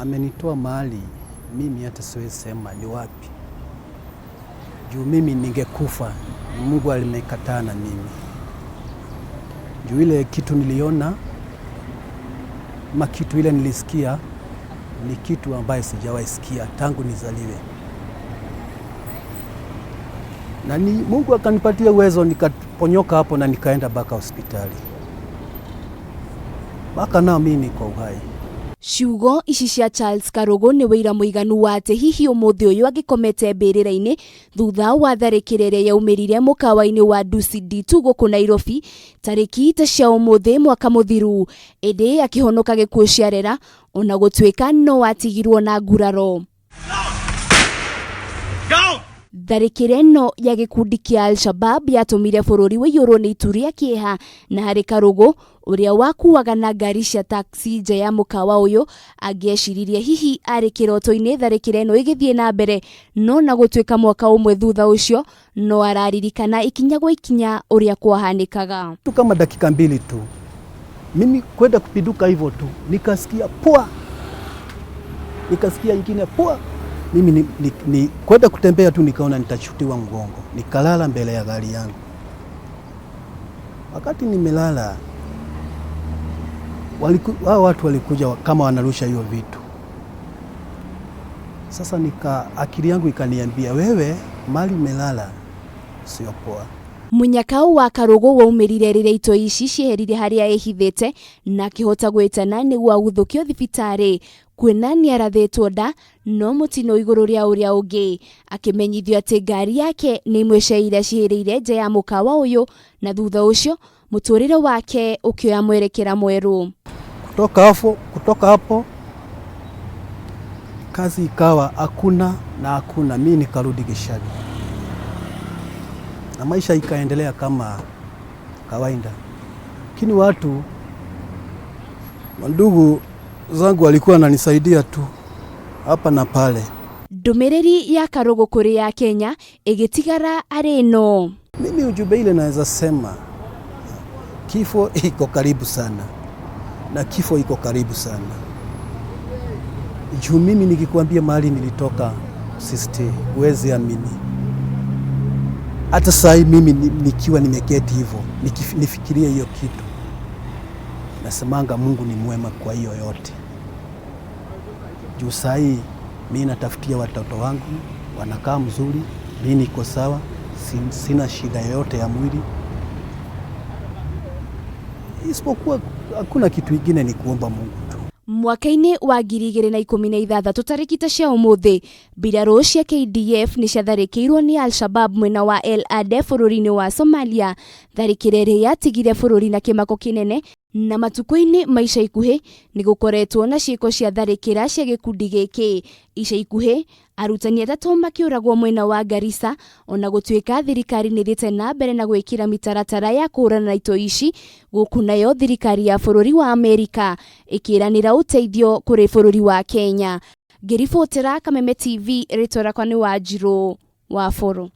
Amenitoa mahali mimi hata siwezi sema ni wapi, juu mimi ningekufa, Mungu alimekataa na mimi juu ile kitu niliona ama kitu ile nilisikia ni kitu ambaye sijawahi sikia tangu nizaliwe, na ni Mungu akanipatia uwezo nikaponyoka hapo na nikaenda mpaka hospitali mpaka nao mimi niko uhai. Ciugo ici cia Charles Karũgũ nĩ wĩira mũiganu wa atĩ hihi ũmũthĩ ũyũ angĩkomete mbĩrĩra-inĩ thutha wa tharĩkĩro ĩrĩa yaumĩrire mũkawa-inĩ wa Dusit D2 gũkũ Nairobi tarĩki ta cia ũmũthĩ mwaka mũthiru, ĩndĩ akĩhonoka gĩkuũ ciarera ona gũtuĩka no atigirwo na nguraro. Tharĩkĩro ĩno ya gĩkundi kĩa Al-Shabab yatũmire bũrũri ũiyũrwo nĩ itu rĩa kĩeha na harĩ Karũgũ ũrĩa wakuaga na ngari cia taxi nja ya mũkawa ũyũ angĩeciririe hihi arĩ kĩroto-inĩ tharĩkĩro ĩno ĩgĩthiĩ na mbere no na gũtuĩka mwaka ũmwe thutha ũcio no araririkana ikinya gwa ikinya ũrĩa kwahanĩkaga. Tu kama dakika mbili tu, mimi kwenda kupinduka hivyo tu, nikasikia pwa, nikasikia ingine pwa. Mimi ni kwenda kutembea tu, nikaona nitachutiwa mgongo, nikalala mbele ya gari yangu. Wakati nimelala, hao watu walikuja kama wanarusha hiyo vitu. Sasa akili yangu ikaniambia, wewe mali umelala sio poa. Munyaka wa Karũgũ waumĩrire rĩrĩa itoi ici cieherire harĩa ehithĩte na akĩhota gwĩtana nĩguo aguthũkio thibitarĩ kuona nĩarathĩtwo nda no mũtino igũrũ rĩa ũrĩa ũngĩ akĩmenyithio atĩ ngari yake nĩ imwe cia iria cihĩrĩire nja ya mũkawa ũyũ na thutha ũcio mũtũrĩre wake ũkĩoya mwerekera mwerũ. Kutoka hapo kazi ikawa hakuna na hakuna, mi nikarudi Gishagi na maisha ikaendelea kama kawaida, lakini watu ndugu zangu walikuwa wananisaidia tu hapa na pale. Ndũmĩrĩri ya Karũgũ kũrĩ ya Kenya ĩgĩtigara arĩ ĩno. Mimi ujumbe ile naweza sema, kifo iko karibu sana, na kifo iko karibu sana. Juu mimi nikikwambia mahali nilitoka, sister, huwezi amini. Hata saa hii mimi nikiwa nimeketi hivyo nifikirie hiyo kitu, nasemanga Mungu ni mwema kwa hiyo yote. Juu saa hii mi natafutia watoto wangu wanakaa mzuri, mi niko sawa, sina shida yoyote ya mwili, isipokuwa hakuna kitu ingine, ni kuomba Mungu tu. Mwaka-inĩ wa 2016 tarĩki ta cia ũmũthĩ mbirarũ cia KDF nĩ ciatharĩkĩirwo nĩ Al-Shabab mwena wa El Ade bũrũri-inĩ wa Somalia. Tharĩkĩro ĩrĩa yatigire bũrũri na kĩmako kĩnene na matukũ-inĩ ma ica ikuhĩ nĩ gũkoretwo na ciĩko cia tharĩkĩra cia gĩkundi gĩkĩ. Ica ikuhĩ arutani atatũ makĩũragwo mwena wa Garissa ona gũtuĩka thirikari nĩ ĩthiĩte na mbere na gwĩkĩra mĩtaratara ya kũhũrana na itoi ici. Gũkũ nayo thirikari ya bũrũri wa Amerika ĩkĩranĩra ũteithio kũrĩ bũrũri wa Kenya. Ngĩribotera Kameme TV, rĩtwa rĩakwa nĩ Wanjirũ wa Bũrũ.